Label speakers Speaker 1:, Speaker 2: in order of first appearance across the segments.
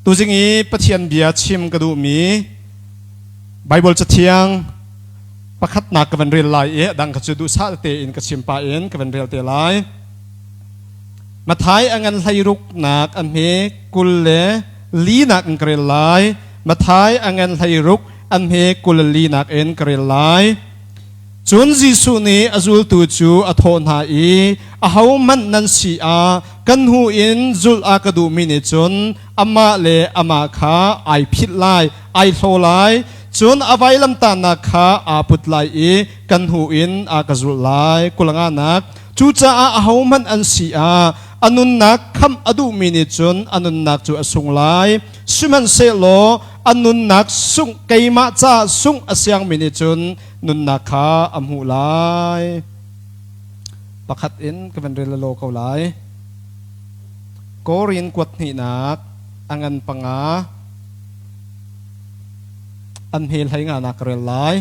Speaker 1: Tuzing i Pathian bia chim ka duhmi Bible cathiang pakhatnak ka van rel lai i a dang kha cu duhsah tein ka chim pah in ka van rel te lai. Mathai a ngan hleiruknak a hme 24 nak in ka rel lai. Mathai a ngan 16 a hme 24 nak in ka rel lai. Cun Jesuh nih a zultu cu a thawh hna i, Ahohmanh nan si ah kan hnu in zulh a ka duhmi nih cun amah le amah kha ai philh lai, ai hlaw lai, cun a vailamtahnak kha aa put lai i kan hnu in a ka zulh lai. Kulanganak. Cucaah ahohmanh an si ah a nunnak khamh a duhmi nih cun a nunnak cu a sung lai. Sihmanhsehlaw a nunnak sungh keimah caah sungh a siangmi nih cun nunnak kha a hmuh lai. Pakhat in ka van rel law ko lai. Korin kuat hnihnak a ngan panga an hme hlei nga nak ka rel lai.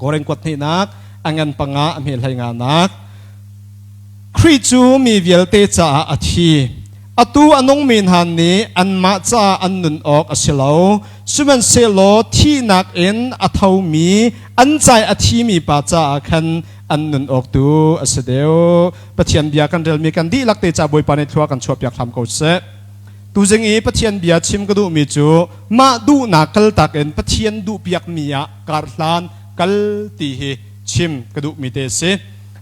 Speaker 1: Korin kuat hnihnak a ngan panga a hme hlei nga nak. Khrih cu mi vialte caah a thi. Atu a nungmi hna nih anmah caah an nun awk a si lo. Sihmanhsehlaw thihnak in a thomi an cai a thimi pa caah khan an nun awk tu a si deuh. Pathian bia kan relmi kan dihlak te ca Bawipa nih thlua kan chuahpiak hram ko seh. Tuzing i Pathian bia chim ka duhmi cu mah duhnak kaltak in Pathian duhpiakmi ah karhlan kal ti hi chim ka duhmi te si.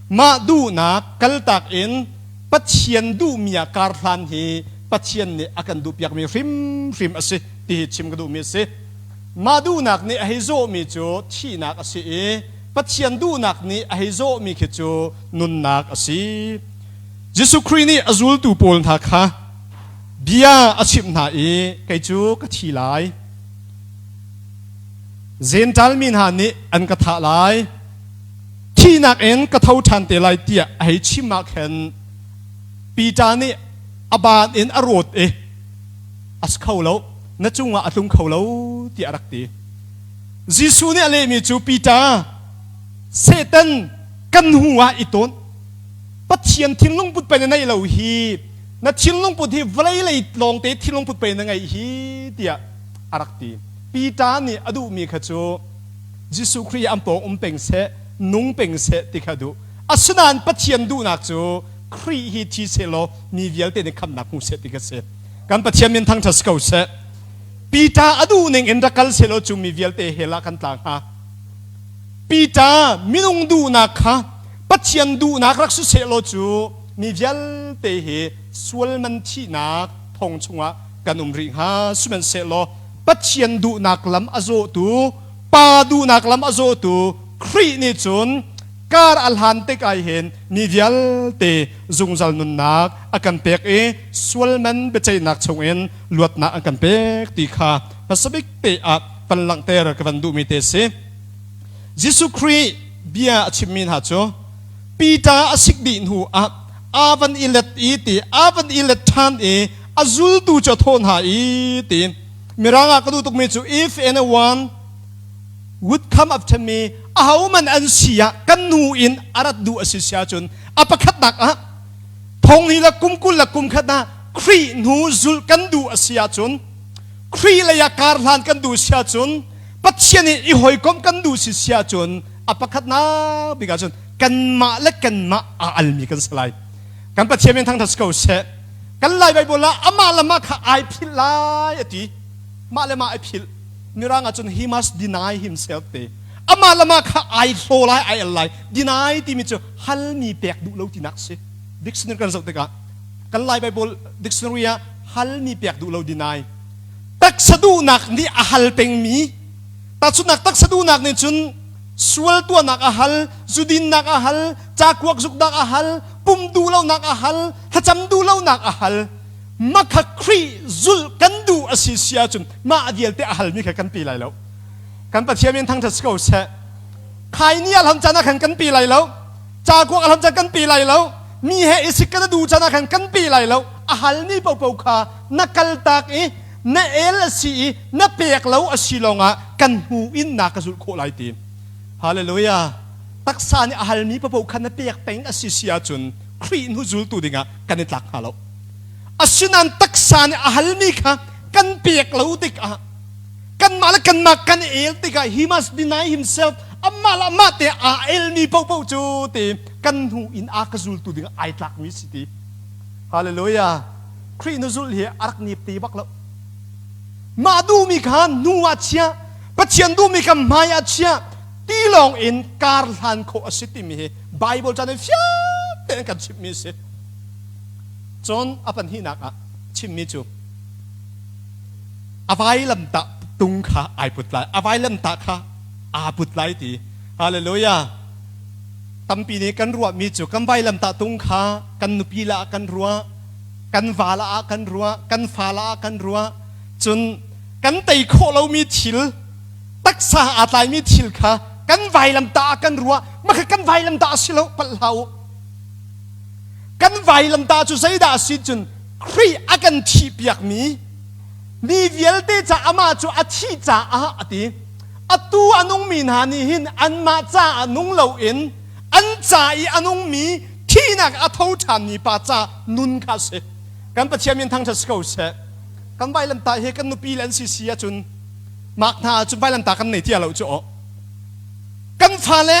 Speaker 1: Mah duhnak kaltak in Pathian duhmi ah karhlan hi Pathian nih a kan duhpiakmi hrimhrim a si ti hi chim ka duhmi a si. Mah duhnak nih a hei zawhmi cu thihnak a si i Pathian duhnak nih a hei zawhmi khi cu nunnak a si. Jesuh Khrih nih a zultu pawl hna kha bia a chimh hna i kei cu ka thi lai. Jentail mi hna nih an ka thah lai. Thihnak in ka tho ṭhan te lai tiah a hei chim ah khan Peter nih a baan in a rawt i a si kho lo, na cungah a tlung kho lo tiah a rak ti. Jesuh nih a lehmi cu Peter, Satan kan hnu ah i tawn. Pathian thinlung put pei na neih lo hi, na thinlung put hi vawlei lei lawngte thinlung put pei na ngeih hi tiah a rak ti. Peter nih a duhmi kha cu Jesuh Khrih an pawng um peng seh, nung peng seh ti kha duh. Asinain Pathian duhnak cu Khrih hi thi sehlaw mi vialte nih khamhnak hmu seh ti kha si. Kan Pathian min thangṭhat si ko seh. Peter a duh ning in rak kal sehlaw cu mi vialte hell ah kan tla hnga. Peter minung duhnak kha Pathian duhnak rak si sehlaw cu mi vialte hi sual man thihnak thong chungah kan um rih hnga. Sihmanhsehlaw Pathian duhnak lam a zawhtu, Pa duhnak lam a zawhtu Khrih nih cun kar a hlan tik ai hin mi vialte zungzal nunnak a kan pek i sualman biaceihnak chungin luatnak an kan pek ti kha hmasabik te ah van langhter ka van duhmi te si. Jesuh Khrih bia a chimmi hna cu Peter a sik dih hnu ah aa van i let i ti aa van i let ṭhan i a zultu cu a thawh hna i ti Mirang ah ka duh tukmi cu if anyone would come after me ahoman an si ah kan hnu in a rat duh a si si ahcun a pakhatnak ah thong hi la kum 20 la kum khat ah Khrih hnu zulh kan duh a si ahcun Khrih lei ah kar hlan kan duh si ahcun Pathian i i hawikomh kan duh si si ahcun a pakhatnak bik ahcun kanmah le kanmah aa almi kan si lai. Kan Pathian min thangṭhat si ko seh. Kan Lai Baibal ah amah le mah kha ai philh lai a ti. Mah le mah ai philh. Mirang ahcun he must deny himself te. Amah le mah kha ai hlaw lai, ai al lai. Deny timi cu halmi pek duh lo tinak si. Dictionary kan zoh tikah kan Lai Baibal dictionary ah halmi pek duh lo deny. Taksa duhnak nih a hal pengmi tahchunhnak taksa duhnak nih cun sual tuahnak a hal, zudinnak a hal, cakuak zuknak a hal, pum duh lonak a hal, thlacam duh lonak a hal. Makha Khrih zulh kan duh a si si ahcun mah vialte a halmi kha kan pe lai lo. Kan Pathian min thangṭhat si ko seh. Khaini a hlam caan ah khan kan pe lai lo. Cakuak a hlam caan kan pe lai lo. Mi he i sik kan duh caan ah khan kan pe lai lo. A halmi paohpaoh kha na kaltak i na el a si i na pek lo a si lawngah kan hnu in na ka zulh khawh lai ti. Hallelujah. Taksa nih a halmi paohpaoh kha na pek peng a si si ahcun Khrih hnu zultu dingah kan i tlak hnga lo. Asinain taksa nih a halmi kha kan pek lo tikah kanmah le kanmah kan el tikah he must deny himself amah le amah te aa elmi paohpaoh cu ti kan hnu in a ka zultu ding ai tlakmi si ti. Hallelujah. Khrih nu zulh hi a rak nip te bak lo. Mah duhmi kha hnu ah chia, Pathian duhmi kha hmai ah chia ti lawng in kar hlan khawh a si timi hi Bible caan in fiang tein kan chimhmi a si. Cun a pahnihnak ah chimmi cu a vailamtah tung kha ai put lai, a vailamtah kha aa put lai ti. Hallelujah. Tampi nih kan ruahmi cu kan vailamtah tung kha kan nupi la ah kan ruah, kan va la ah kan ruah, kan fa la ah kan ruah. Cun kan tei khawh lomi thil, taksa aa tlaimi thil kha kan vailamtah ah kan ruah. Mah kha kan vailamtah a si lo, palh hlah u. Kan vailamtah cu zeidah a si cun Khrih a kan thihpiakmi mi vialte ca amah cu a thih caah a ti. Atu a nungmi hna nih hin anmah caah nung loin an ca i a nungmi thihnak a tho ṭhanmi pa ca nun kha a si. Kan Pathian min thangṭhat si ko seh. Kan vailamtah hi kan nupi le an si si ahcun mak hna ahcun vailamtah kan nei tia lo cu aw. Kan fale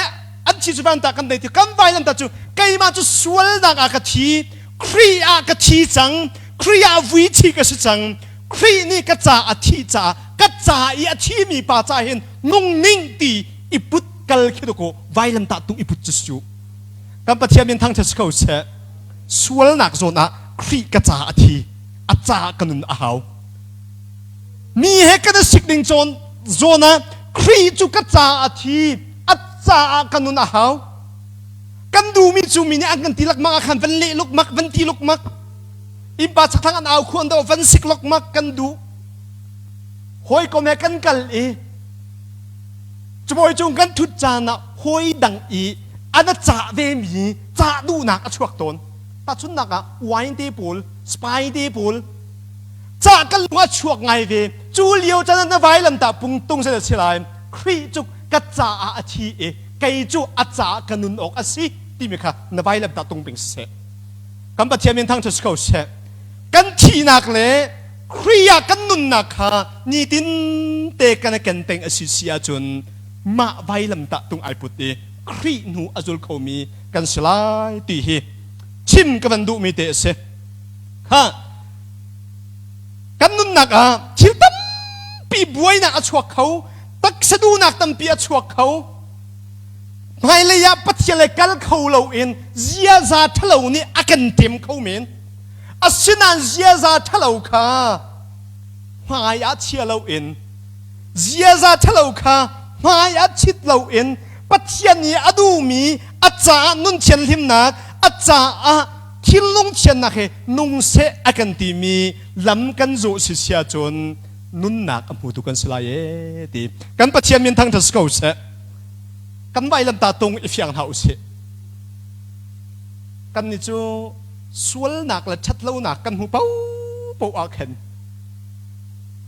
Speaker 1: an thi cu vailamtah kan nei ti kan vailamtah cu keimah cu sualnak ah ka thi Khrih ah ka thi cang Khrih ah vui thi ka si cang Khrih nih ka ca a thih caah ka ca i a thimi pa ca hin nung ning ti i put kal khi ko vailamtah tung i put cu su kan Pathian min thangṭhat si ko seh. Sualnak zawn ah Khrih ka ca a thi a ca ka nun a hau. Mi he kan i sik ding cawn zawn ah Khrih cu ka ca a thi a caah ka nun a hau. Kan duhmi cu mi nih an kan ti lakmak ah khan van leh lukmak van ti lukmak innpa chakthlang an au khuan do van sik lokmak kan duh. Hawikom he kan kal i cabawi cung kan thut caan ah hawi dang i an a cah vemi cah duhnak a chuak tawn. Tahchunhnak ah wine te pawl, spy te pawl cah kan lung a chuak ngai ve. Cu lio caan ah na vailamtah pung tung seh si lai. Khrih cu ka caah a thi i kei cu a caah ka nun awk a si timi kha na vailamtah tung ping siseh. Kan Pathian min thangṭhat si ko seh. Kan thihnak le Khrih ah kan nunnak kha nitin te kan i ken peng a si si ahcun mah vailamtah tung ai put i Khrih hnu a zul khomi kan si lai ti hi chim ka van duhmi te a si. Ha kan nunnak ah thil tampi buainak a chuak kho, taksa duhnak tampi a chuak kho. Hmailei ah Pathian le kal kho loin ziaza ṭhalo nih a kan tem kho men. Asinain ziaza ṭhalo kha hmai ah chia loin ziaza ṭhalo kha hmai ah chit loin Pathian nih a duhmi a caah nun thianhlimnak a caah thinlung thiannak he nung seh a kan timi lam kan zawh si sia cun nunnak a hmutu kan si lai ee ti kan Pathian min thangṭhat si ko seh. Kan vailamta tung i fiang hna usih. Kan nih cu sualnak le ṭhatlonak kan hmu paohpaoh ah khan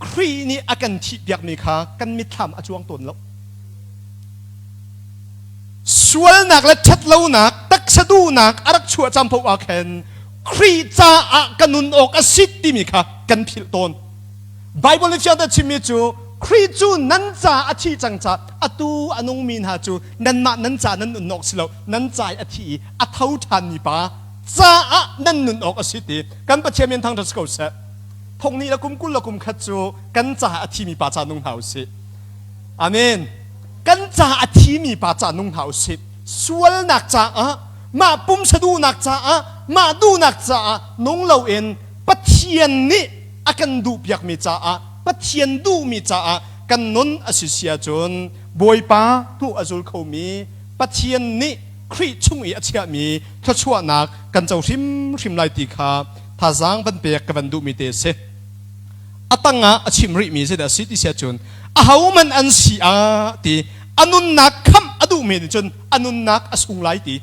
Speaker 1: Khrih nih a kan thihpiakmi kha kan mitthlam a cuang tawn lo. Sualnak le ṭhatlonak, taksa duhnak a rak chuah cang paoh ah khan Khrih caah ka nun awk a si timi kha kan philh tawn. Bible nih fiangte chimmi cu Khrih cu nan ca a thi cang ca atu a nungmi hna cu nanmah nan ca nan nun awk si lo nan ca i a thi i a tho ṭhanmi pa caah nan nun awk a si ti kan Pathian min thangṭhat si ko seh. Thong ni le kum 20 le kum khat cu kan caah a thimi pa ca nung hna u sih. Amen. Kan caah a thimi pa ca nung hna u sih. Sualnak caah mah pumsa duhnak caah mah duhnak caah nung loin Pathian nih a kan duhpiakmi caah Pathian duhmi caah kan nun a si si ahcun Bawipa hnu a zul khomi Pathian nih Khrih chung i a chiahmi thluachuahnak kan co hrimhrim lai ti kha thazaang van pek ka van duhmi te a si. A tangah a chim rihmi zeidah a si ti si ahcun ahohmanh an si ah ti a nunnak khamh a duhmi nih cun a nunnak a sung lai ti.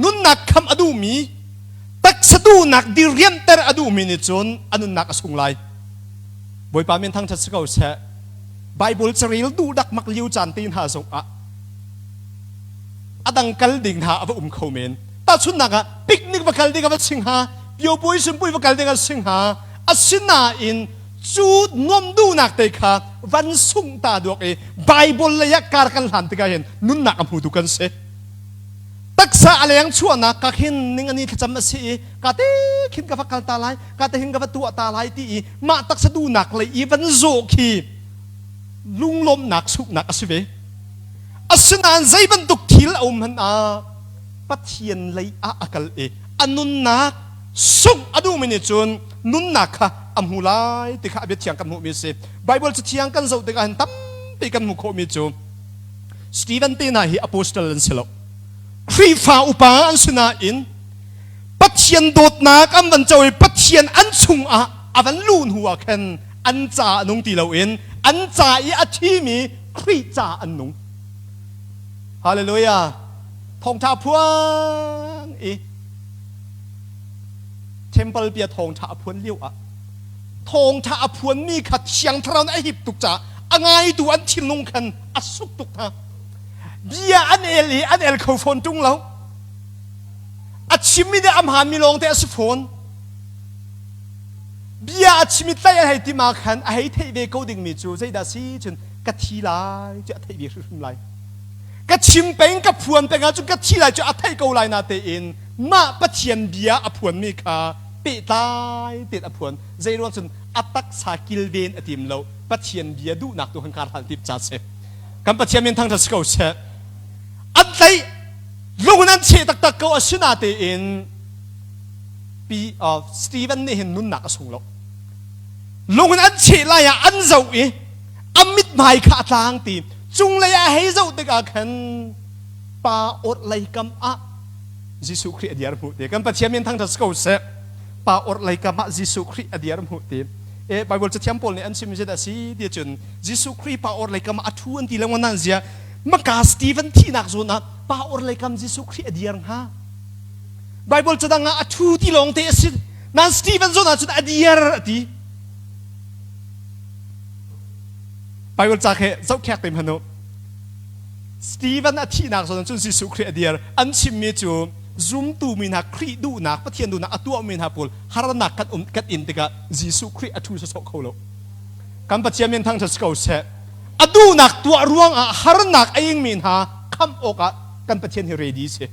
Speaker 1: Nunnak khamh a duhmi taksa duhnak diriamhter a duhmi nih cun a nunnak a sung lai. Bawipa min thangṭhat si ko seh. Bible carel duh dakmak lio caan te hna zong ah a dang kal ding hna a va um kho men. Tahchunhnak ah picnic va kal ding a va sing hnga, piopui sunpui va kal ding a sing hnga. Asinain. Cu nuam duhnak te kha van sungh ta duak i Bible lei ah kar kan hlan tikah hin nunnak a hmutu kan si. Taksa a leng chuahnak ka khin ning ani thlacam a si i ka te khin ka va kal ta lai, ka te hin ka va tuah ta lai ti i mah taksa duhnak lei i van zawh khi lunglawmhnak sunghnak a si ve. Asinain zei bantuk thil a um hmanh ah Pathian lei ah a kal i a nunnak sungh a duhmi nih cun nunnak kha a hmu lai ti kha a bia thiang kan hmuhmi a si. Bible cathiang kan zoh tikah hin tampi kan hmuh khawhmi cu Stephen te hna hi apostle an si lo. Khrihfa upa an si nain Pathian dawtnak an van co i Pathian an chungah a van luh hnu ah khan an ca a nung ti loin an ca i a thimi Khrih ca an nung. Hallelujah. Thawngtha phuang i temple bia thawngtha a phuan lio ah thawngtha a phuanmi kha thiang thlarau nih a hip tuk caah a ngaitu an thinlung khan a suk tuk hna. Bia an el i an el kho fawn ṭung lo. A chimmi nih a hmaanmi lawngte a si fawn. Bia a chim i tlaih a hei tim ah khan a hei theih ve ko dingmi cu zeidah si cun ka thi lai cu a theih ve hrimhrim lai. Ka chim peng ka phuan peng ahcun ka thi lai cu a theih ko lai natein mah Pathian bia a phuanmi kha pehtlai tein a phuan. Zei ruang cun a taksa kilven a tim lo. Pathian bia duhnak tu han kar hlan tip ca si. Kan Pathian min thangṭhat si ko seh. An tlaih lung in an cheh taktak ko asinatein pi Stephen nih hin nunnak a sung lo. Lung in an cheh lai ah an zoh i a mithmai kha a tlang ti cunglei ah hei zoh tikah khan pa orhlei kam ah Jesuh Khrih a diar hmuh ti. Kan Pathian min thangṭhat si ko seh. Pa orhlei kam ah Jesuh Khrih a diar hmuh ti. E Bible cathiam pawl nih an chim zeidah a si ti cun Jesuh Khrih pa orhlei kam ah a ṭhu an ti lengmang nan zia maka Stephen thihnak zawn ah pa orhlei kam Jesuh Khrih a diar hnga. Bible cadang ah a ṭhu ti lawng te a si. Nan Stephen zawn ah cun a diar a ti. Bible ca khi zohkhiak te hmanh u. Stephen a thihnak zawn cun Jesuh Khrih a dir. An chimmi cu zumtu mi hna Khrih duhnak, Pathian duhnak a tuahmi hna pawl harnak kan um kan in tikah Jesuh Khrih a ṭhu sawsawh kho lo. Kan Pathian min thangṭhat si ko seh. A duhnak tuah ruangah harnak a ingmi hna khamh awkah kan Pathian hi ready si.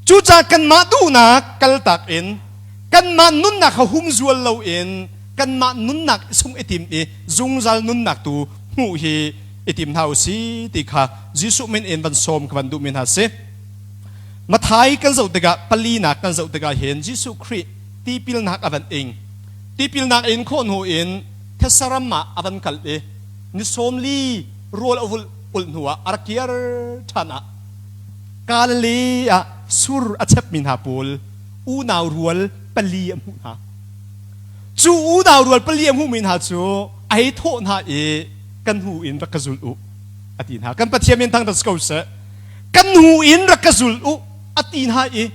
Speaker 1: Cucaah kanmah duhnak kaltak in kanmah nunnak kha humzual loin kanmah nunnak sung i tim i zungzal nunnak tu hmuh hi i tim hna u si ti kha Jesuh min in van sawm ka van duhmi hna si. Mathai kan zoh tikah palinak kan zoh tikah hin Jesuh Khrih tipilnak a van ing. Tipilnak in khawh hnu in Thesaram ah a van kal i ni 40 rawl a vulh ulh hnu ah a rak kir ṭhan ah Galilee ah sur a chepmi hna pawl unau rual pali a hmuh hna. Cu unau rual pali a hmuhmi hna cu a hei thawh hna i kan hnu in rak ka zul u a ti hna. Kan Pathian min thangṭhat si ko seh. Kan hnu in rak ka zul u a ti hna i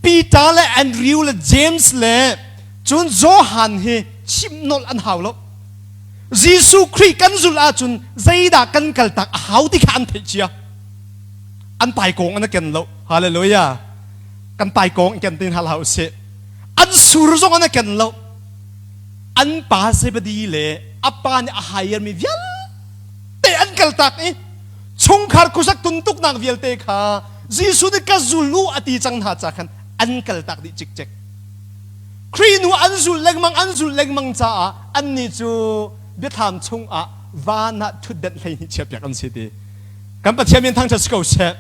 Speaker 1: Peter le Andrew le James le cun Johan hi chimh nolh an hau lo. Jesuh Khrih kan zulh ahcun zeidah kan kaltak a hau ti kha an theih cia. An paikawng an ken lo. Hallelujah. Kan paikawng i ken tin hal hau sih. An sur zong an ken lo. An pa Zebedi le a pa nih a hire mi vialte an kaltak i chungkhar khuasak tuntuknak vialte kha Jesuh nih ka zul u a ti cang hna ca khan an kaltak dih cikcek. Khrih nu an zul lengmang an zul lengmang caah annih cu biathlam chungah van ah ṭhutdenh 12 chiahpiak an si ti. Kan Pathian min thangṭhat si ko seh.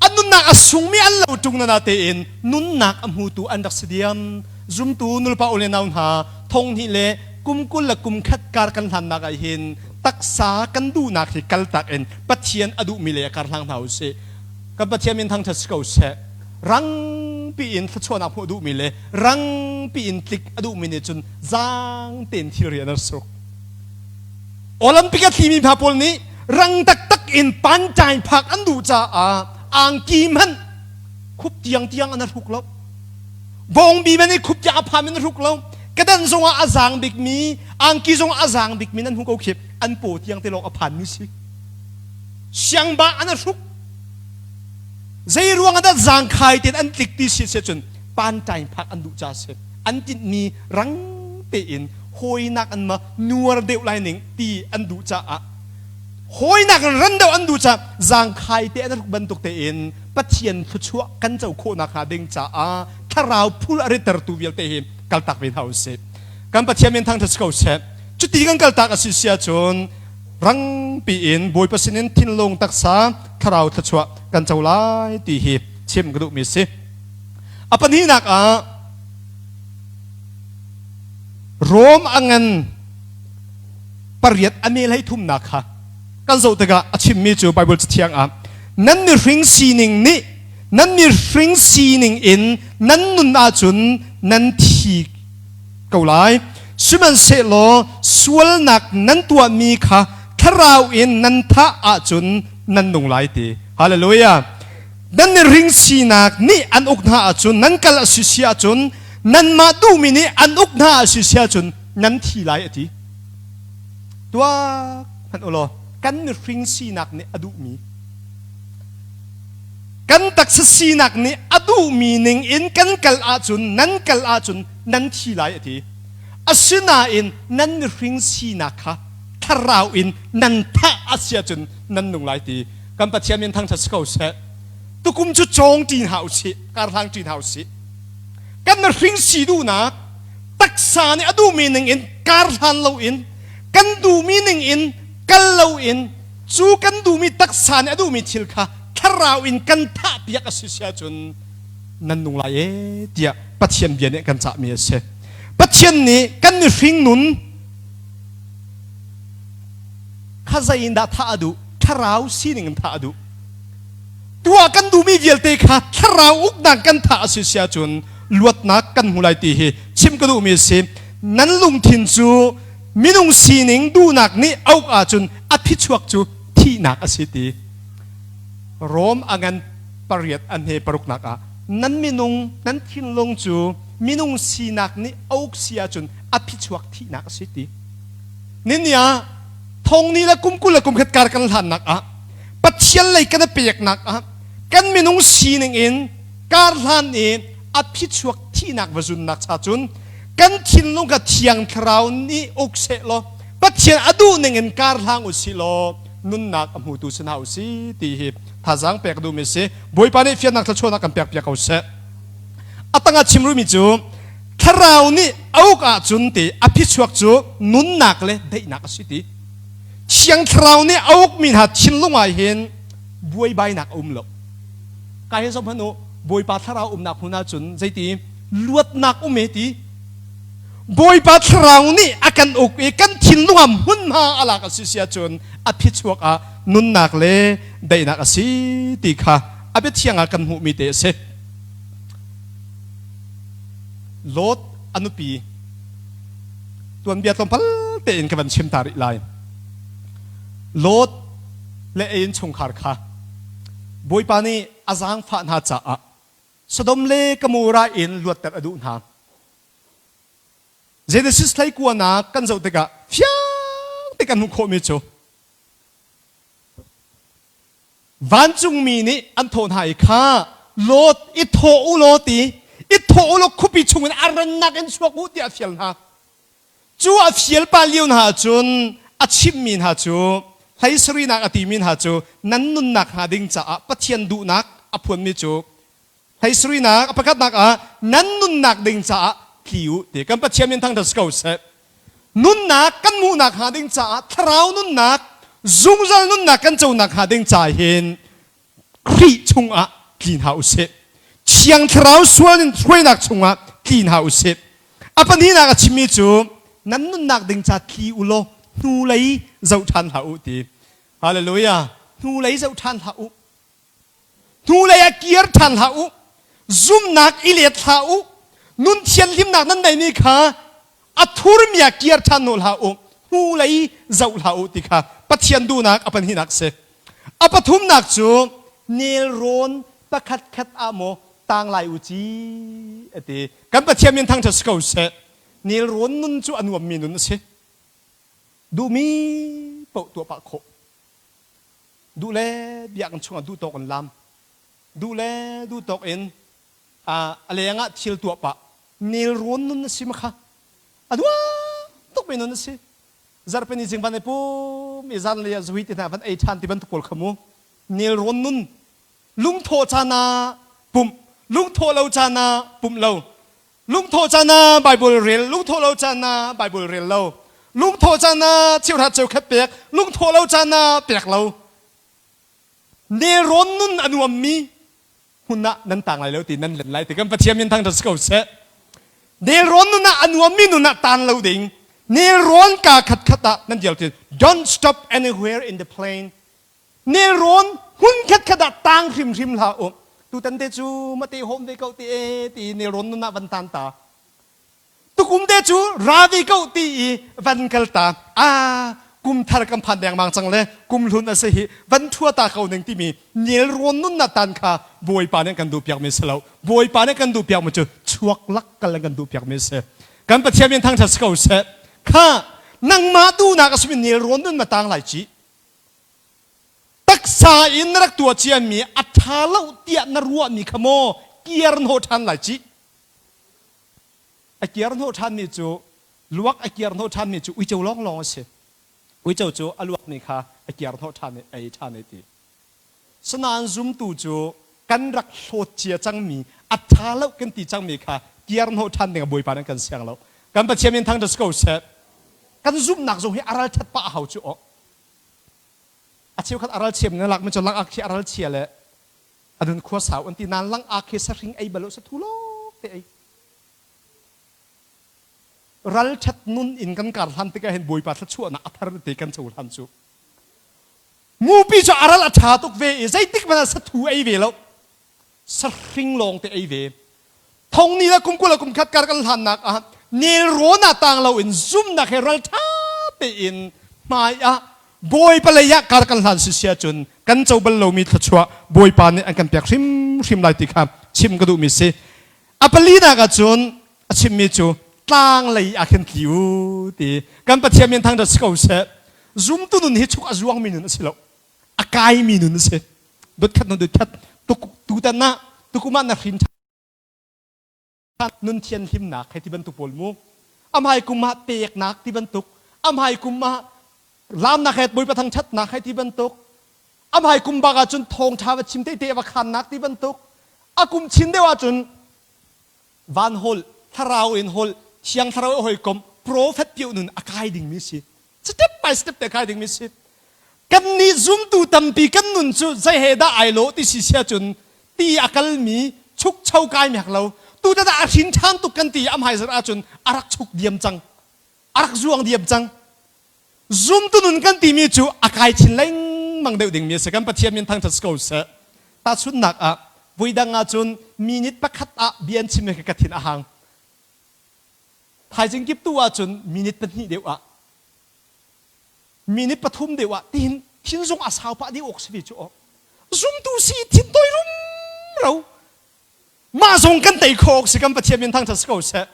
Speaker 1: An nunnak a sungmi an lo ṭung na tein nunnak a hmutu an rak si diam. Zumtu nulepa u le nau hna thong hnih le kum 20 le kum khat kar kan hlannak ah hin taksa kan duhnak hi kaltak in Pathian a duhmi lei ah kar hlang hna u sih. Kan Pathian min thangṭhat si ko seh. Rangpi in thluachuahnak hmuh a duhmi le rangpi in tlik a duhmi nih cun zaang tein thilri an rak suk. Olympic a thlimi hna pawl nih rang taktak in pantai phak an duh caah angki hmanh khup tiang tiang an hruk lo. Bawngbi hmanh i khup tiang a pham in hruk lo. Kedan zongah a zaang bikmi, angki zongah a zaang bikmi nan hmu ko khi an paw tiang te lawng a phanmi si. Siangba an hruk. Zei ruang ah dah zaangkhai tein an tlik ti si cun pantai phak an duh ca si. An tinhmi rang tein Hawinak an ma nuar deuh lai ning ti an duh caah hawinak in ran deuh an duh caah zaangkhai te an ruk bantuk tein Pathian thluachuah kan co khawhnak hnga ding caah thlarau phul a ritertu vialte hi kaltak ve hna usih. Kan Pathian min thangṭhat si ko seh. Cuti kan kaltak a si si ahcun rangpi in Bawipa sinin thinlung taksa thlarau thluachuah kan co lai ti hi chim ka duhmi si. A pahnihnak ah Rom a ngan pariat a mel hei thumnak kha kan zoh tikah a chimmi cu Bible cathiang ah nan mihring sining nih nan mihring sining in nan nun ahcun nan thi ko lai. Sihmanhsehlaw sualnak nan tuahmi kha thlarau in nan thah ahcun nan nung lai ti. Hallelujah. Nan mihring sinak nih an uk hna ahcun nan kal a si si ahcun nanmah duhmi nih an uk hna a si si ahcun nan thi lai a ti. Tuak hmanh u law kan mihring sinak nih a duhmi kan taksa sinak nih a duhmi ning in kan kal ahcun nan kal ahcun nan thi lai a ti. Asinain nan mihring sinak kha thlarau in nan thah a si ahcun nan nung lai ti. Kan Pathian min thangṭhat si ko seh. Tukum cu cawng ṭi hna usih, karhlang ṭi hna usih. Kan mihring si duhnak taksa nih a duhmi ning in karhlan loin kan duhmi ning in kal loin cu kan duhmi taksa nih a duhmi thil kha thlarau in kan thah piak a si si ahcun nan nung lai e tiah Pathian bia nih kan cahmi a si. Pathian nih kan mihring nun kha zei in dah thah a duh? Thlarau sining in thah a duh. Tuah kan duhmi vialte kha thlarau uknak kan thah a si si ahcun luatnak kan hmu lai ti hi chim ka duhmi a si. Nan lungthin cu minung sining duhnak nih a uk ahcun a phichuak cu thihnak a si ti. Rom a ngan pariat a hne paruknak ah nan minung nan thinlung cu minung sinak nih a uk si ahcun a phichuak thihnak a si ti. Nini ah thong ni le kum 20 le kum khat kar kan hlannak ah Pathian lei kan i peknak ah kan minung sining in kar hlan i a phichuak thihnak va zunnak cha cun kan thinlung kha thiang thlarau nih uk seh law Pathian a duh ning in kar hlang u si law nunnak a hmutu si hna u si ti hi thazaang pek duhmi si. Bawipa nih fiannak thluachuahnak kan pek piak ko seh. A tangah chim rihmi cu thlarau nih a uk ahcun ti a phichuak cu nunnak le daihnak a si ti. Thiang Thlarau nih a ukmi hna thinlung ah hin buaibainak a um lo. Ka hi zoh hmanh u, Bawipa Thlarau umnak hmun ahcun zeiti luatnak um e ti. Bawipa Thlarau nih a kan uk i kan thinlung ah hmunhma a lak a si si ahcun a phichuak ah nunnak le daihnak a si ti kha a biathiang ah kan hmuhmi te a si. Lot a nupi tuanbia tlawmpal tein ka van chim ta rih lai. Lot le a innchungkhar kha Bawipa nih a zaangfah hna caah Sodom le Gomorrah in luatter a duh hna. Genesis hleikuanak kan zoh tikah fiang te kan hmuh khawhmi cu vancungmi nih an thawh hna i kha Lot i thawh u law ti i thawh u law khuapi chungin a rannak in chuak u tiah a fial hna. Cu a fial pa lio hna ahcun a chimhmi hna cu hlei sarihnak a timi hna cu nan nunnak hnga ding caah Pathian duhnak a phuanmi cu hlei sarihnak a pakhatnak ah nan nunnak ding caah tli u ti kan Pathian min thangṭhat si ko seh. Nunnak kan hmuhnak hnga ding caah thlarau nunnak zungzal nunnak kan conak hnga ding ca hin Khrih chungah tli hna usih. Thiang Thlarau sual in hruainak chungah tli hna usih. A pahnihnak a chimmi cu nan nunnak ding ca tli u law hnulei zoh ṭhan hlah u ti. Hallelujah. Hnulei zoh ṭhan hlah u. Hnulei ah kir ṭhan hlah u. Zumnak i let hlah u. Nun thianhlimnak nan neihmi kha a thurmi ah kir ṭhan nawl hlah u. Hnulei zoh hlah u ti kha Pathian duhnak a pahnihnak a si. A pathumnak cu nelrawn pakhat khat ah maw tang lai u ci a ti. Kan Pathian min thangṭhat si ko seh. Nelrawn nun cu a nuammi nun a si. Duhmi paoh tuah pah khawh. Duh le biakinn chungah duh tawk in lam. Duh le duh tawk in a leng ah thil tuah pah. Nelrawn nun a si ma kha. A nuam. tukmi nun a si. Zarhpini zing van i pum i zanlei ah zuhi ti hna van ei ṭhan ti bantuk pawl kha mu. Nelrawn nun lungthawh caan ah pumh, lungthawh lo caan ah pumh lo. Lungthawh caan ah Bible rel, lungthawh lo caan ah Bible rel lo. Lungthawh caan ah cheuhrat cheukhat pek, lungthawh lo caan ah pek lo. Nelrawn nun a nuammi hmun ah nan tang lai lo ti nan len lai ti kan Pathian min thangṭhat si ko seh. Nelrawn nun ah a nuammi nun ah taan lo ding. Nelrawn ka khat khat ah nan dial ti don't stop anywhere in the plain. Nelrawn hmun khat khat ah tang hrimhrim hlah u. Tutan te cu mate hom ve ko ti e ti nelrawn nun ah van tan ta. Tukum te cu ra ve ko ti i van kal ta. Ah, kum thar kan phan dengmang cang le kum hlun a si hi van thua ta ko ning timi nelrawn nun na tan kha Bawipa nih kan duh piak mi si lo. Bawipa nih kan duh piak mi cu chuak lak kal an kan duh piak mi si. Kan Pathian min thangṭhat si ko seh. Kha nangmah duhnak a simi nelrawn nun ma tang lai ci. Taksa in na rak tuah ciami a ṭha lo tiah na ruahmi kha maw kiar hnawh ṭhan lai ci. A kiar hnawh ṭhanmi cu luak a kiar hnawh ṭhanmi cu uico lawnglawng a si. Uico cu a luakmi kha a kiar hnawh ṭhan i a ei ṭhan i ti. Sinain zumtu cu kan rak hlawt cia cangmi a ṭha lo kan ti cangmi kha kiar hnawh ṭhan ding ah Bawipa nih kan siang lo. Kan Pathian min thangṭhat si ko seh. Kan zumhnak zong hi a ralṭhat pah a hau cu aw. A cheukhat a ralchiam na lakmi cu langak khi a ralchia le a nun khua sau an ti nain langak khi sahring ei bal lo sathu lawng te ei. Ralṭhat nun in kan kar hlan tikah hin Bawipa thluachuahnak a thar te kan cohlan cu. Mupi cu a ral a ṭha tuk ve i zeitik hmanh ah sathu ei ve lo. Sahring lawng te ei ve. Thong ni le kum 20 le kum khat kar kan hlannak ah nelrawn ah tang loin zumnak he ralṭha tein hmai ah Bawipa lei ah kar kan hlan si sia cun kan co bal lomi thluachuah Bawipa nih an kan pek hrimhrim lai ti kha chim ka duhmi si. A palinak ah cun a chimmi cu tlang lei ah khin tli u ti kan Pathian min thangṭhat si ko seh. Zumtu nun hi chuk a zuangmi nun a si lo. A kaimi nun a si. Dot khat nu dot khat tutan ah tukum ah na hrin nun thianhlimnak hei ti bantuk pawl mu amhai kum ah peknak ti bantuk amhai kum ah lamnak he bawipa thangṭhatnak hei ti bantuk amhai kum bak ahcun thawngṭha va chim te te va khannak ti bantuk a kum chin deuh ahcun van hol thlarau in hol thiang thlarau i hawikom prophet piu nun a kai dingmi si step by step te kai dingmi si kan nih zumtu tampi kan nun cu zei he dah ai lawh ti si sia cun ti a kalmi chukcho kai mi hak lo tu dah a hrin ṭhan tuk kan ti am hai zar ahcun a rak chuk diam cang a rak zuang diam cang zumtu nun kan timi cu a kai chin lengmang deuh dingmi a si kan Pathian min thangṭhat si ko seh tahchunhnak ah voidang ahcun minute pakhat ah bia an chim ka thin a hang thaizing kip tu ahcun minute pahnih deuh ah minute pathum deuh ah tihin thin zong a sau pah dih awk si ve cu aw zumtu si thin toi rum ro mah zong kan tei kho awk si kan Pathian min thangṭhat si ko seh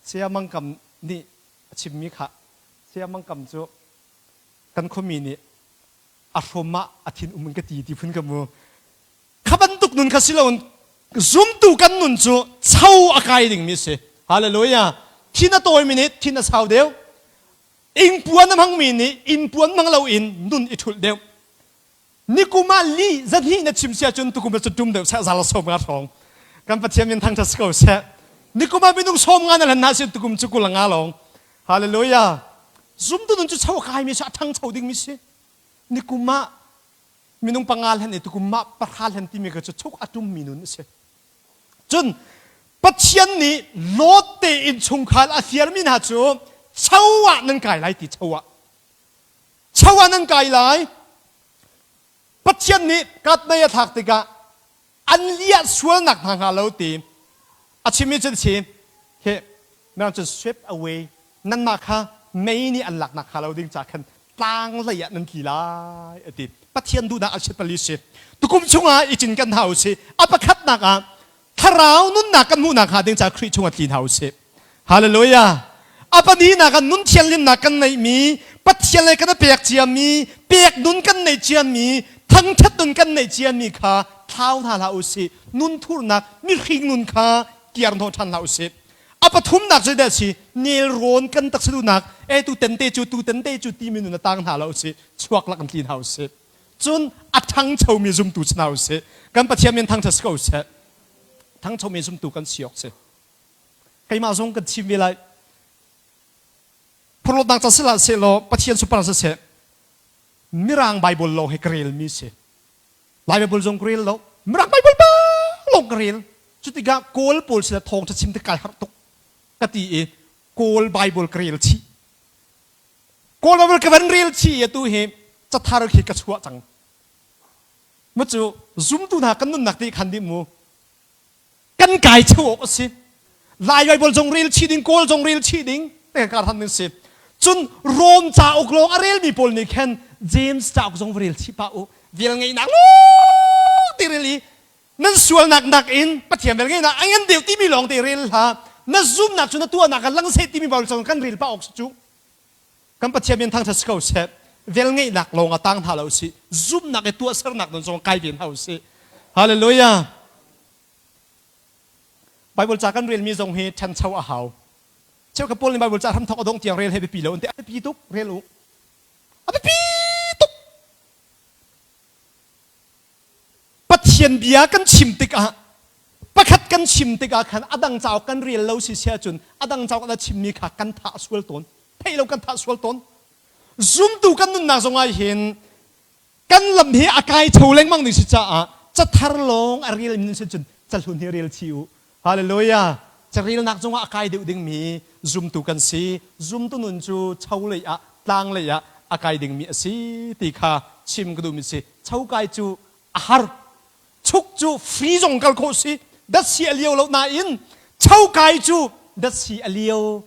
Speaker 1: Saya Mang Kam nih a chimmi kha Saya Mang Kam cu kan khuami nih a hrawm ah a thin um in ka ti ti phun ka mu kha bantuk nun kha si loin zumtu kan nun cu cho a kai dingmi si hallelujah thin a tawimi nih thin a sau deuh ingpuan a hmangmi nih innpuan hmang loin nun i ṭhulh deuh nikum ah li zahnih na chim sia cun tukum ah tum deuh seh zal som nga hrawng kan pathian min thangṭhat si ko seh nikum ah minung som nga na hlan hna sin tukum cu kul nga lawng hallelujah zumtu nun cu cho kai mi si a ṭhangcho dingmi si nikum ah minung panga hlan i tukum mah pahra hlan timi kha cu chuk a tummi nun a si cun Pathian nih Lot te innchungkhar a fialmi hna cu cho ah nan kai lai ti cho ah cho ah nan kai lai Pathian nih katmei a thlak tikah an liah sualnak hna hnga lo ti a chimmi cu si hi mirang cun swept away nanmah kha mei nih an laknak hnga lo ding ca khan tlang lei ah nan tli lai a ti Pathian duhnak a si pali si tukum chungah i cin kan hau si a pakhatnak ah thlarau nunnak kan hmuhnak hnga ding ca Khrih chungah tli hna u sih Hallelujah a pahnihnak ah nun thianghlimnak kan neihmi Pathian le kan pek ciami pek nun kan neih ciami thangthat nun kan neih ciami kha thlau hna hlah u sih nun thurnak mihring nun kha kiar hnawh ṭhan hlah u sih. A pathumnak cu dah si nelrawn kan taksa duhnak e tu tente cu tu tente cu timi nun a tang hna lo si chuak lak in tli hna usih. Cun a ṭhangchomi zumtu si hna usih. Kan Pathian min thangṭhat si ko seh. Thangchomi zumtu kan si awk si. Keimah zong kan chim ve lai. Phurlawtnak ca si hlah sehlaw Pathian sunparnak siseh Mirang Bible lawng hi ka relmi si. Lai Bible zong ka rel lo. Mirang Bible ba lawng ka rel. Cutikah Kawl pawl sinah thawngṭha chim tik kai harh tuk ka ti i Kawl Bible ka rel chih. Kawl Bible ka van rel chih i atu hi cathar khi ka chuah cang. Mu cu zumtu hna kan nunnak te khan dih mu. Kan kai cheu awk a si. Lai Bible zong rel chih ding, Kawl zong rel chih ding, te kan kar han ding si. Cun Rom cauk lawng a relmi pawl nih khan James cauk zong va rel chih pah u. Vel ngeihnak lawng te rel i nan sualnak nakin Pathian vel ngeihnak a ngan deuh timi lawng te rel hlah. Na zumnak cu na tuahnak ah lang seh timi Bible zong kan rel pah awk si cu. Kan Pathian min thangṭhat si ko seh. Vel ngeihnak lawng ah tang hna lo sih. Zumnak i tuahsernak nun zong kai ve hna usih. Hallelujah. Bible ca kan relmi zong hi ṭhancho a hau. Cheukhat pawl nih Bible ca hramthawk a dongh tiang rel he biapi lo an ti. A biapi tuk, rel u. A biapi tuk. Pathian bia kan chim tikah pakhat kan chim tikah khan a dang cauk kan rel lo si sia cun a dang cauk na chimmi kha kan thah sual tawn. Theih lo kan thah sual tawn. Zumtu kan nunnak zong ah hin kan lam hi a kai cho lengmang ding si caah cathar lawng a rel mi si cun cahlun hi rel chih u. Hallelujah. Carelnak zongah a kai deuh dingmi zumtu kan si. Zumtu nun cu cho lei ah tlang lei ah a kai dingmi a si ti kha chim ka duhmi si. Cho kai cu a har. Chuk cu free zong kal khawh si. Datsi a lio lo nain cho kai cu datsi a lio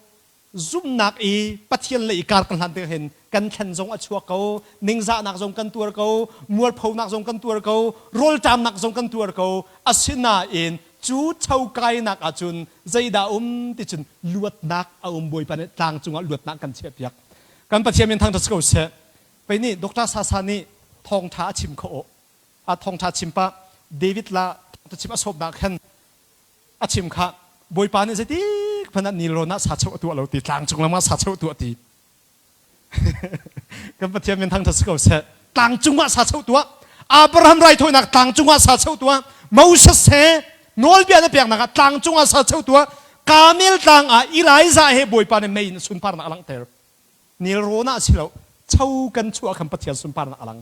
Speaker 1: zumhnak i Pathian lei i kar kan hlan tik hin kan thlen zong a chuak ko, ningzahnak zong kan tuar ko, mualphonak zong kan tuar ko, rawlṭamnak zong kan tuar ko. Asinain cu chokainak ahcun zeidah um ti cun luatnak a um Bawipa nih tlang cungah luatnak kan chiahpiak. Kan Pathian min thangṭhat si ko seh. Pei nih Dr. Sasa nih thawngṭha a chim kho a thawngṭha chim pah David la thawngṭha chim a sawpnak khan a chim kha Bawipa nih zeitik hmanh ah nilrawn ah sa cheuh a tuah lo ti tlang cung lam ah sa cheuh tuah ti kan Pathian min thangṭhat si ko seh tlang cung ah sa cheuh tuah Abraham raithawinak tlang cung ah sa cheuh tuah Moses he nawlbia na peknak ah tlang cung ah sa cheuh tuah Kamel tlang ah Elijah he Bawipa nih mei in sunparnak a langhter nilrawn ah si lo cho kan chuah khan Pathian sunparnak a lang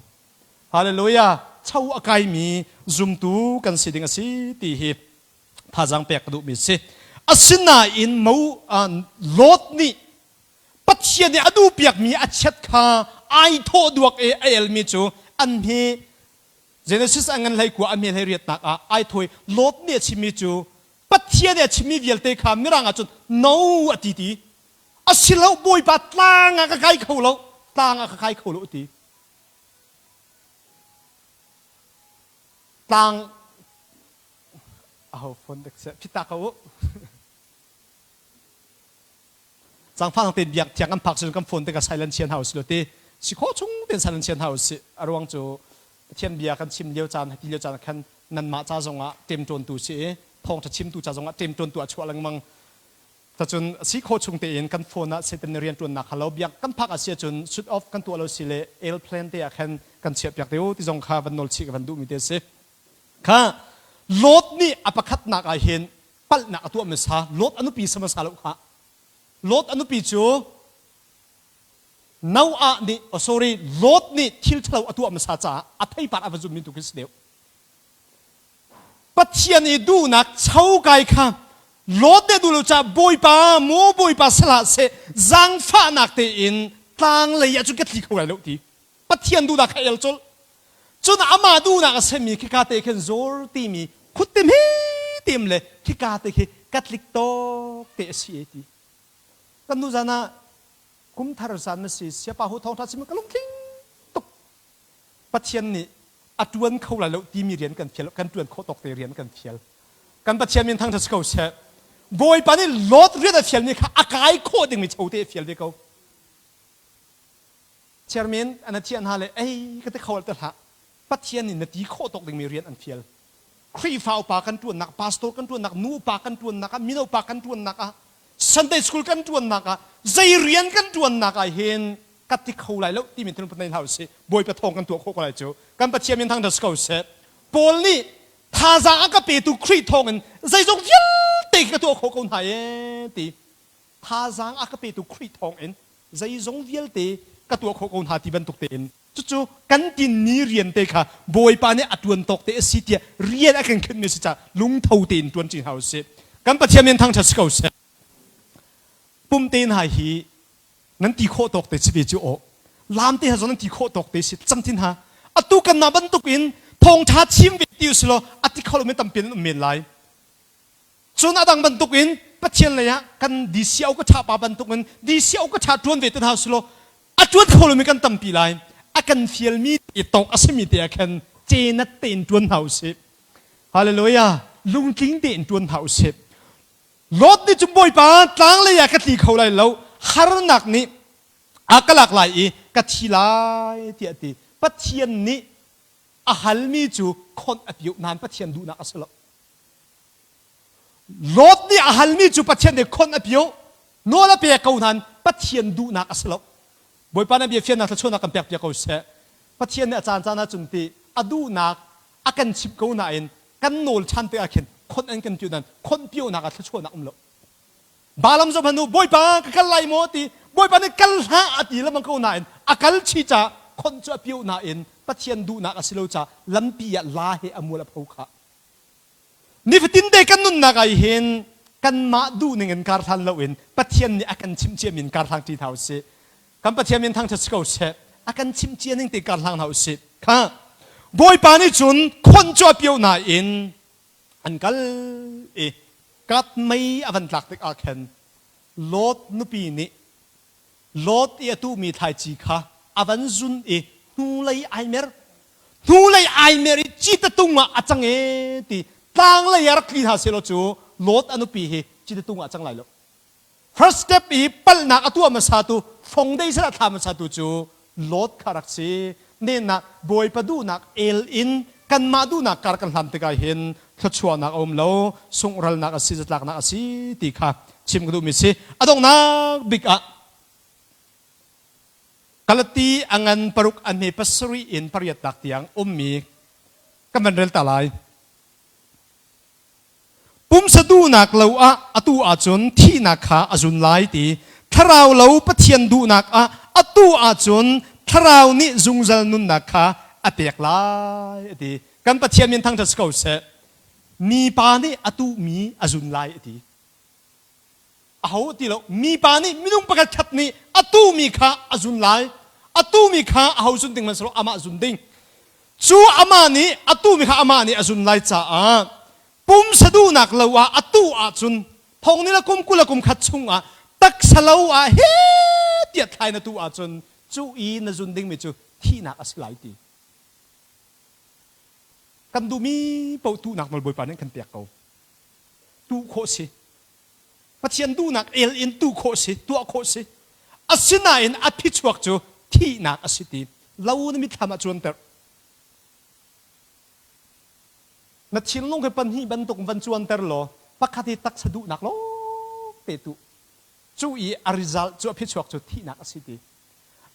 Speaker 1: Hallelujah! Cho a kaimi zumtu kan si ding a si ti hi thazaang pek ka duhmi a si. Asinain mo Lot nih Pathian nih a duhpiakmi a chiat kha ai thawh duak i a elmi cu an hi Genesis a ngan hlei kua a hme hlei riatnak ah ai thawi Lot nih a chimmi cu Pathian nih a chimmi vialte kha mirang ah cun no a ti ti a si lo Bawipa tlang ah ka kai kho lo tlang ah ka kai kho lo a ti Tlang aho phone dek seh phit ta ko u. Cangfang tein biak thiang kan phak cun kan phone te ka silent chian hau si lo ti si kho chung tein silent chian hau si a ruang cu Pathian bia kan chim lio caan hati lio caan khan nanmah ca zongah ṭemṭawntu si i thawngṭha chimtu ca zongah ṭemṭawntu a chuah lengmang Tacun si khawh chung tein kan phone ah Satan nih rianṭuannak kha lo biak kan phak a si ahcun switch off kan tuah lo si le airplane te ah khan kan chiahpiak te u ti zong kha van nawl chih ka van duhmi te a si. Kha Lot nih a pakhatnak ah hin palhnak a tuah hmasa. Lot a nupi sa hmasa lo kha. Lot a nupi cu Noah nih oh sorry Lot nih thil ṭhalo a tuah hmasa caah a theipar a va zummi tu khi si deuh. Pathian i duhnak chokai kha Lot nih a duh lo caah Bawipa maw Bawipa salah seh zaangfahnak tein tlang lei ah cun ka tli kho lai lo ti Pathian duhnak kha el colh cun amah duhnak a semi khika te khin zor timi khuttim hi tim le khika te khi katlik tawk te a si e ti kan nu zan ah kum thar zan na si siapa hu thawngtha chim ka lungtling tuk Pathian nih a ṭuan kho lai lo timi rian kan fial kan ṭuan khawh tawk te rian kan fial. Kan Pathian min thangṭhat si ko seh. Bawipa nih Lot rian a fialmi kha a kai khawh dingmi chote a fial ve ko. Chairman ana thiah hna le ei ka ti kho te hlah. Pathian nih na ti khawh tawk dingmi rian an fial. Khrihfa upa kan ṭuannak, pastor kan ṭuannak, nu upa kan ṭuannak ah, mino pa kan ṭuannak ah. Sunday school kan ṭuannak ah, zei rian kan ṭuannak ah hin ka ti kho lai lo timi thinlung nei hlah usih. Bawipa thawng kan tuah khawh ko lai cu. Kan Pathian min thangṭhat si ko seh. Paul nih thazaang a ka petu Khrih thawngin zeizong vialte ka tuah khawh ko hna ee ti. Thazaang a ka petu Khrih thawngin zeizong vialte ka tuah khawh ko hna ti bantuk tein cucu kan tinmi rian te kha Bawipa nih a ṭuan tawk te a si tiah rian a kan khenhmi a si caah lungtho tein ṭuan ṭi hna usih. Kan Pathian min thangṭhat si ko seh. Pumte hna hi nan ti khawh tawk te si ve cu aw. Lam te ha zong nan ti khawh tawk te si camtin ha. Atu kan mah bantuk in thawngṭha chim ve ti usih law a ti kho lomi tampi nan um men lai. Cun a dang bantukin Pathian lei ah kan DCO ka ṭha pa bantukin DCO ka ṭha ṭuan ve te hna sulaw a ṭuan kho lomi kan tampi lai. A kan fialmi te tawk a simi te ah khan cenat tein ṭuan hna usih. Hallelujah. Lungtling tein ṭuan hna usih. Lot nih cun Bawipa tlang lei ah ka tli kho lai lo harnak nih a ka lak lai i ka thi lai tiah a ti. Pathian nih a halmi cu khonh a piuh nain Pathian duhnak a si lo. Lot nih a halmi cu Pathian nih khonh a pio, nawl a pek ko nain Pathian duhnak a si lo. Bawipa na bia fiannak thluachuahnak kan pek piak ko seh. Pathian nih a caan caan ahcun ti a duhnak a kan chimh ko nain kan nawl ṭhan tikah khin khonh an kan pio nain khonh pionak ah thluachuahnak um lo. Balaam zoh hmanh u, Bawipa ka kal lai maw ti Bawipa nih kal hlah a ti lengmang ko nain a kal chi caah khonh cu a pio nain Pathian duhnak a si lo caah lampi ah la he a mual a pho khah. Nifatin te kan nunnak ah hin kanmah duhning in kar hlan loin Pathian nih a kan chimh ciami in kar hlang ṭi hna usih. Kan Pathian min thangṭhat si ko seh. A kan chimh cia ning te kar hlang hna usih. Kha Bawipa nih cun khonh cu a pio nain an kal i kat mei a van tlak tikah khan Lot nupi nih Lot i a tuhmi thlaici kha a van zun i hnulei ai mer. Hnulei ai mer i citatung ah a cang e ti tlanglei ah rak tli hna sehlaw cu Lot a nupi hi citatung ah a cang lai lo. First step i palhnak a tuah hmasa tu fong dei sal a thla hmasa tu cu Lot kha rak si. Nennak Bawipa duhnak el in kanmah duhnak kar kan hlam tikah hin thluachuahnak a um lo, sunghralnak a si, zatlaknak a si ti kha chim ka duhmi si. A donghnak bik ah Galati a ngan paruk a hme pasarih in pariatnak tiang ummi kan van rel ta lai. Pumsa duhnak lo ah atu ahcun thihnak kha a zun lai ti thlarau lo Pathian duhnak ah atu ahcun thlarau nih zungzal nunnak kha a pek lai a ti. Kan Pathian min thangṭhat si ko seh. Mipa nih a tuhmi a zun lai a ti. Aho ti lo mipa nih minung pakhat khat nih a tuhmi kha a zun lai. A tuhmi kha aho zun ding hmanhsehlaw amah zun ding. Cu amah nih a tuhmi kha amah nih a zun lai caah pumsa duhnak lo ah a tuh ahcun thong ni le kum 20 le kum khat chungah taksa lo ah he tiah thlai na tuh ahcun cu i na zun dingmi cu thihnak a si lai ti. Kan duhmi paoh tuhnak nawl Bawipa nih kan pek ko. Tuh khawh si. Pathian duhnak el in tuh khawh si, tuah khawh si. Asinain a phichuak cu thihnak a si ti lo na mitthlam ah cuanter. Na thinlung hi pahnih bantuk van cuanter law pakhat hi taksa duhnak lawng te tuh. Cu i a result cu a phichuak cu thihnak a si ti.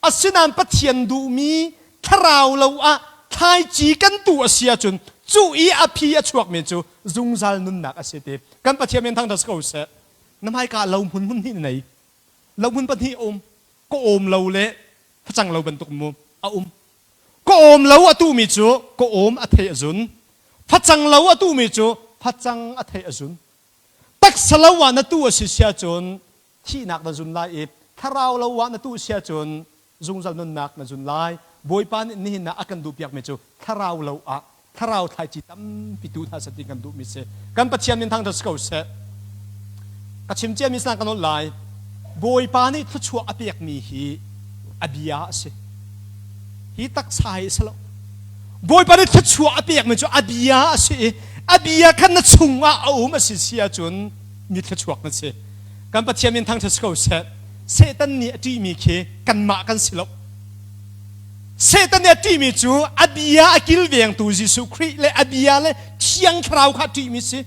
Speaker 1: Asinain Pathian duhmi thlarau lo ah thlaici kan tuh a si ahcun cu i a phi a chuakmi cu zungzal nunnak a si ti. Kan Pathian min thangṭhat si ko seh. Na hmaika lo hmun hmun hnih na nei. Lo hmun pahnih a um. Ka awm lo le facang lo bantuk mu a um. Ka awm lo a tuhmi cu ka awm a thei a zun. Facang lo a tuhmi cu facang a thei a zun. Taksa lo ah na tuh a si si ahcun thihnak na zun lai i thlarau lo ah na tuh si ahcun zungzal nunnak na zun lai. Bawipa nih nihin ah a kan duhpiakmi cu thlarau lo ah thlarau thlaici tampi tu hna seh ti kan duhmi si. Kan Pathian min thangṭhat si ko seh. Ka chim ciami sinah ka nolh lai. Bawipa nih thluachuah a pekmi hi a bia a si. Hi taksa hi a si lo. Bawipa nih thluachuah a pekmi cu a bia a si i a bia khan na chungah a um a si si ahcun mi thluachuak na si. Kan Pathian min thangṭhat si ko seh. Satan nih a ṭihmi khi kanmah kan si lo. Satan nih a ṭihmi cu a bia a kilvengtu Jesuh Khrih le a bia le Thiang Thlarau kha a ṭihmi si.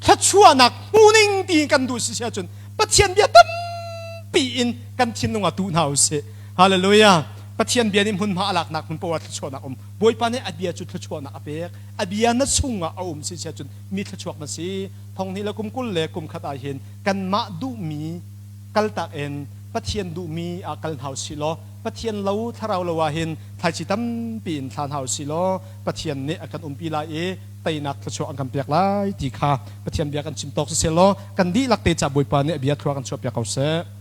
Speaker 1: Thluachuahnak hmuning ti kan duh si si ahcun Pathian bia tampi in kan thinlung ah tuh hna usih. Hallelujah. Pathian bia nih hmunhma a laknak hmun poah thluachuahnak um. Bawipa nih a bia cu thluachuahnak a pek. A bia na chungah a um si sia cun mi thluachuak na si. Thonghnih le kum 20 le kum khat ah hin kanmah duhmi kaltak in Pathian duhmi ah kal hna usih law Pathian lo thlarau lo ah hin thlaici tampi in thla hna usih law Pathian nih a kan umpi lai i teinak thluachuah an kan pek lai ti kha Pathian bia kan chim tawk siseh law kan dihlak te ca Bawipa nih a bia thlua kan chuahpiak ko seh.